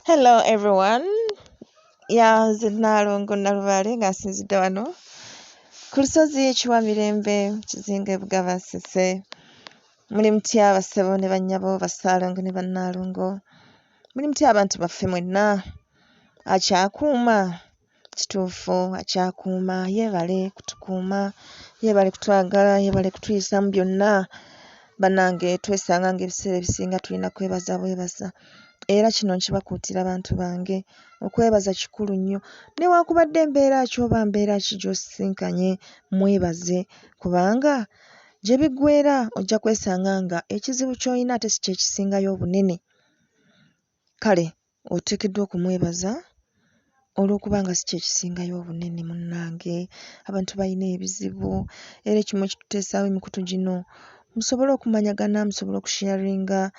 Hello everyone. Yeah, nze Nnaalongo Nnalubaale nga nsinzidde wano ku lusozi Kiwamirembe mu kizinga e Bugaba Ssese. Muli mutya bassebo ne bannyabo, bassaalongo ne bannaalongo? Muli mutya abantu baffe mwenna? Akyakuuma? Kituufu akyakuuma, yeebale kutukuuma, yeebale kutwagala, yeebale kutuyisa mu byonna. Bannange twesanga ng'ebiseera ebisinga tulina kwebaza bwebaza era kino nkibakuutira bantu bange, okwebaza kikulu nnyo. Newaakubadde mbeera ki oba mbeera ki gy'osisinkanye mwebaze kubanga gye biggweera ojja kwesanga nga ekizibu ky'olina ate si kye kisingayo obunene. Kale oteekeddwa okumwebaza olw'okuba nga si kye kisingayo obunene munnange. Abantu bayina ebizibu era ekimu ekituteesaawo emikutu gino musobole okumanyagana, musobole okusheyaringa,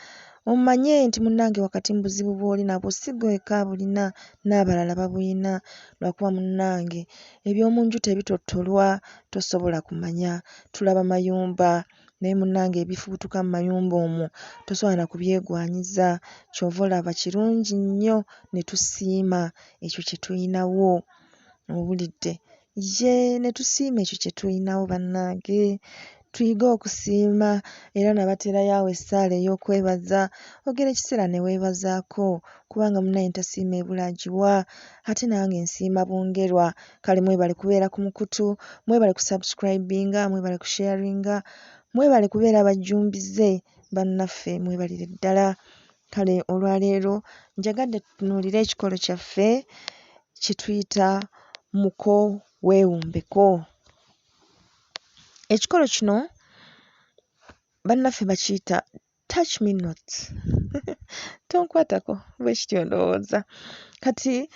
omanye nti munnange wakati mu buzibu bw'oli nabwo si ggwe wekka abulina n'abalala babulina lwakuba munnange eby'omu nju tebitottolwa tosobola kumanya. Tulaba mayumba naye munnange ebifubutuka mu mayumba omwo tosobola na kubyegwanyiza ky'ova olaba kirungi nnyo ne tusiima ekyo kye tuyinawo, owulidde? Yee ne tusiima ekyo kye tuyinawo bannange. Tuyige okusiima era nabateerayo awo essaala ey'okwebaza, ogera ekiseera ne weebazaako kubanga munnaye ntasiima ebula agiwa ate nange nsiima bwongerwa. Kale mwebale kubeera ku mukutu, mwebale kusubscribinga, mwebale kusheyaringa, mwebale kubeera bajjumbize bannaffe mwebalire ddala. Kale olwaleero njagadde tutunuulire ekikolo kyaffe kye tuyita muko weewumbeko. Ekikolo kino bannaffe bakiyita touch me not tonkwatako bwe kityo ndowooza. Kati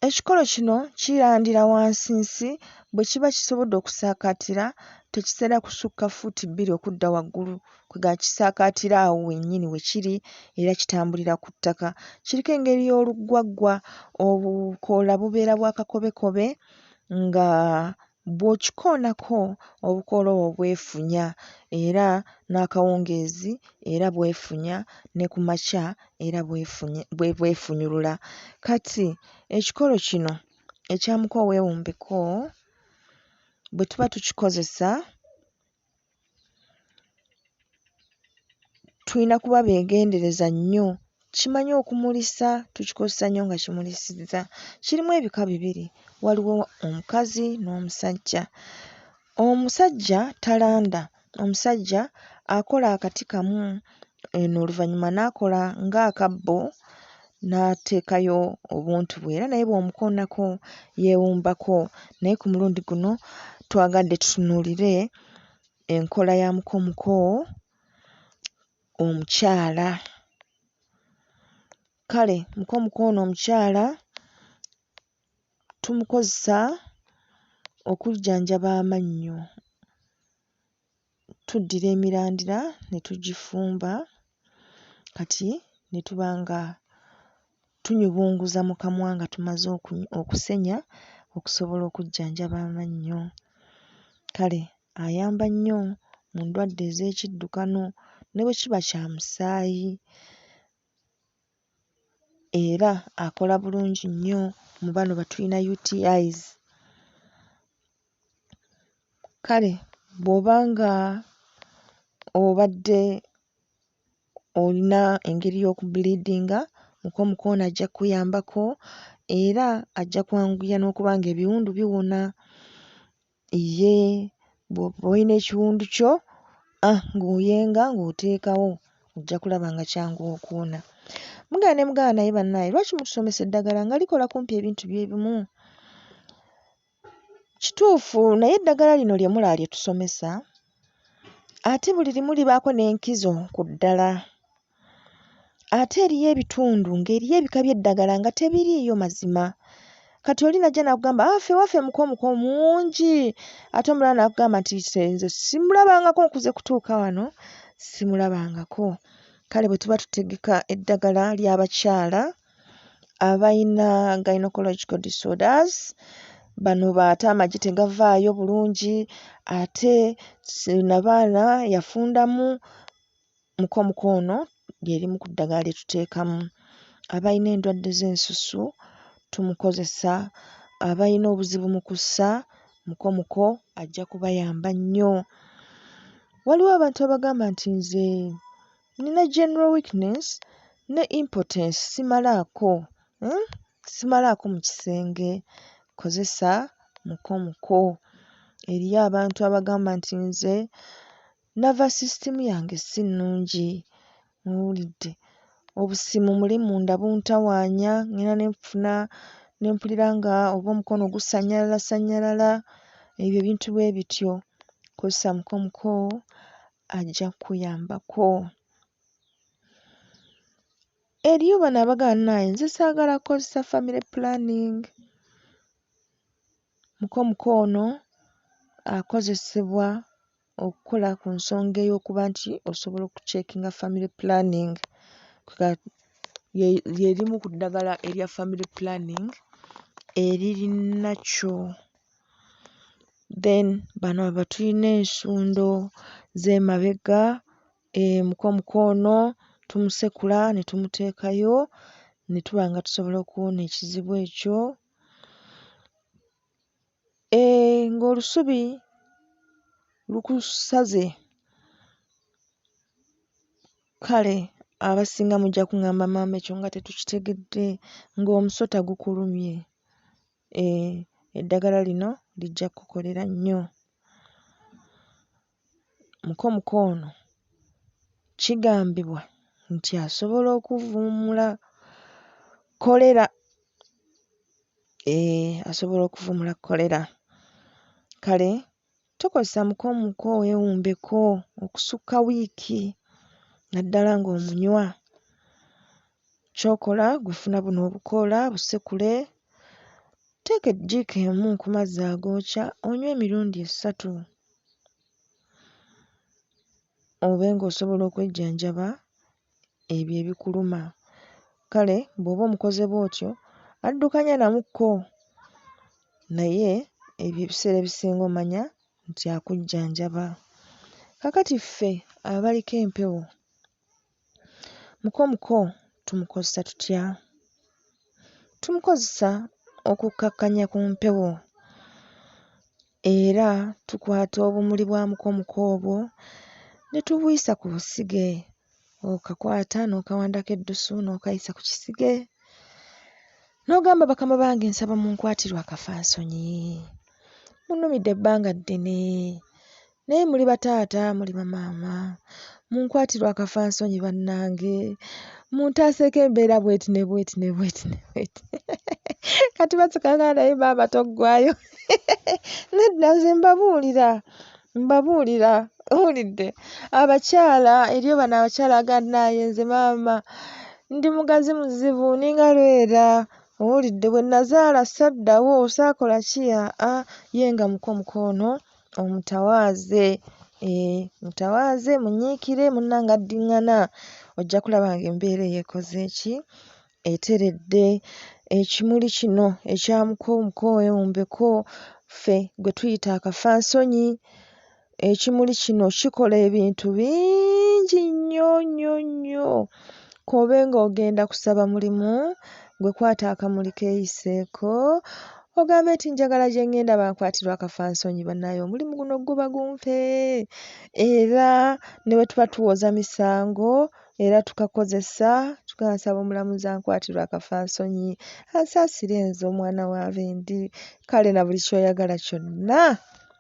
ekikolo kino kirandira wansinsi, bwe kiba kisobodde okusaakaatira tekitera kusukka ffuuti 2 okudda waggulu, kwe ggamba kisaakaatira awo wennyini we kiri era kitambulira ku ttaka. Kiriko engeri y'oluggwaggwa, obukoola bubeera bwa kakobekobe nga bw'okikoonako obukoola obwo bwefunya era n'akawungeezi era bwefunya ne ku makya era bwefunya bwefunyulula. Kati ekikolo kino ekya mukoweewumbeko bwe tuba tukikozesa tuyina kuba beegendereza nnyo, kimanyi okumulisa, tukikozesa nnyo nga kimulisizza. Kirimu ebika bibiri, waliwo omukazi n'omusajja. Omusajja talanda, omusajja akola akati kamu eno oluvannyuma n'akola ng'akabbo n'ateekayo obuntu bwe era naye bw'omukoonako yeewumbako naye ku mulundi guno twagadde tutunuulire enkola ya mukomuko omukyala. Kale mukomuko ono omukyala tumukozesa okujjanjaba amannyo. Tuddira emirandira ne tugifumba kati ne tuba nga tunyubunguza mu kamwa nga tumaze okusenya okusobola okujjanjaba amannyo. Kale ayamba nnyo mu ndwadde ez'ekiddukano ne bwe kiba kya musaayi era akola bulungi nnyo mu bano be tuyina UTIs. Kale bw'oba nga obadde olina engeri y'okubuliidinga, mukomuko ono ajja kkuyambako era ajja kwanguya n'okuba ng'ebiwundu biwona. Ye bw'oba oyina ekiwundu kyo, ng'oyenga ng'oteekawo ojja kulaba nga kyanguwa okuwona. Mugenda ne mugamba naye bannaaye lwaki mutusomesa eddagala nga likola kumpi ebintu bye bimu? Kituufu naye eddagala lino lye mulaba lye tusomesa ate buli limu libaako n'enkizo ku ddala. Ate eriyo ebitundu ng'eriyo ebika by'eddagala nga tebiriiyo mazima. Kati oli n'ajja n'akugamba ah ffe ewaffe mukomuko mungi ate omulala n'akugamba nti nze simulabangako nkuze kutuuka wano simulabangako. Kale bwe tuba tutegeka eddagala ly'abakyala abayina gynecological disorders, bano ate amagi tegavaayo bulungi ate nnabaana yafundamu, mukomuko ono lye limu ku ddagala lye tuteekamu. Abalina endwadde z'ensusu tumukozesa, abalina obuzibu mu kussa mukomuko ajja kubayamba nnyo. Waliwo abantu abagamba nti nze nnina general weakness ne impotence simalaako, Simalaako mu kisenge, kozesa mukomuko. Eriyo abantu abagamba nti nze nervous system yange si nnungi, owulidde, obusimu muli munda buntawaanya ŋŋenda ne nfuna ne mpulira nga oba omukono gusannyalalasannyalala, ebyo ebintu bwe bityo. Kozesa mukomuko ajja kkuyambako. Eriyo bano abagamba munnaye nze saagala kkozesa family planning, mukomuko ono akozesebwa okkola ku nsonga ey'okuba nti osobola okuceekinga family planning nga lye lye limu ku ddagala erya family planning eriri nakyo. Then bano abatuyina ensundo z'emabega, mukomuko ono tumusekula ne tumuteekayo ne tuba nga tusobola okuwona ekizibu ekyo. Ng'olusubi lukusaze, kale abasinga mujja kuŋŋamba maama ekyo nga tetukitegedde, ng'omusota gukulumye, eddagala lino lijja kkukolera nnyo. Mukomuko ono kigambibwa nti asobola okuvvuumula kkolera, asobola okuvvuumula kkolera. Kale tokozesa mukomuko weewumbeko okusukka wiiki naddala ng'omunywa. Ky'okola ggwe funa buno obukoola busekule, teeka eggiiko emu ku mazzi agookya onywe emirundi esatu obe ng'osobola okwejjanjaba ebyo ebikuluma. Kale bw'oba omukoze bw'otyo addukanya namukko naye ebyo ebiseera ebisinga omanya nti akujjanjaba. Kaakati ffe abaliko empewo, mukomuko tumukozesa tutya? Tumukozesa okukkakkanya ku mpewo era tukwata obumuli bwa mukomuko obwo ne tubuyisa ku lusige, okakwata n'okawandako eddusu n'okayisa ku kisige n'ogamba bakama bange nsaba munkwatirwe akafansonyi, munnumidde ebbanga ddene naye muli bataata muli bamaama, munkwatirwe akafansonyi bannange, muntaaseeko embeera bw'eti ne bw'eti ne bw'eti ne bw'eti. Kati baseka bagamba naye maama toggwaayo. Nedda nze mbabuulira, mbabuulira, owulidde? Abakyala eriyo bano abakyala abagamba munnaye nze maama ndi mugazi muzibu nninga lwera, owulidde bwe nnazaala saddawo, saakola ki, ye nga mukomuko ono omutawaaze, mutawaaze munyiikire munnange addiŋŋana ojja kulaba ng'embeera eyo ekoze ki? Eteredde. Ekimuli kino ekya mukomuko weewumbeko ffe gwe tuyita akafansonyi, ekimuli kino kikola ebintu bingi nnyo nnyo nnyo. K'obe ng'ogenda kusaba mulimu, ggwe kwata akamuli keeyiseeko ogambe nti njagala gye ŋŋenda bankwatirwe akafansonyi bannaye omulimu guno gwo bagumpe. Era ne bwe tuba tuwoza misango era tukakozesa tugamba nsaba omulamuzi ankwatirwe akafansonyi ansaasire nze omwana wa bendi, kale na buli ky'oyagala kyonna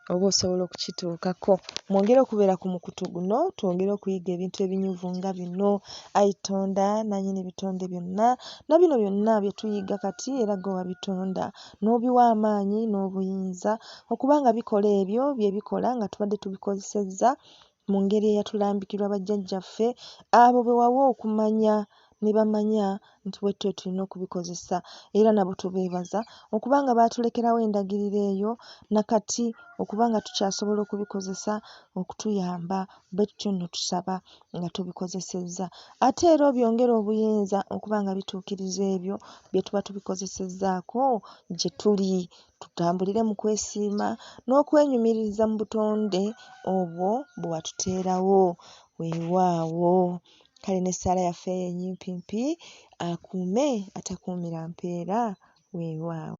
oba osobola okukituukako. Mwongere okubeera ku mukutu guno twongere okuyiga ebintu ebinyuvu nga bino. Ayi Ttonda nnannyini bitonde byonna na bino byonna bye tuyiga kati era ggwe wabitonda n'obiwa amaanyi n'obuyinza okuba nga bikola ebyo bye bikola nga tubadde tubikozesezza mu ngeri eyatulambikirwa bajjajjaffe abo be wawa okumanya ne bamanya nti bwe tutyo bwe tulina okubikozesa era nabo tubeebaza okuba nga baatulekerawo endagiriro eyo na kati okuba nga tukyasobola okubikozesa okutuyamba bwe tutyo nno tusaba nga tubikozesezza. Ate era obyongere obuyinza okuba nga bituukiriza ebyo bye tuba tubikozesezzaako gye tuli. Tutambulire mu kwesiima n'okwenyumiririza mu butonde obwo bwe watuteerawo. Weewaawo. Kale n'essaala yaffe eyo ennyimpimpi, akuume atakuumira mpeera, weewaawo.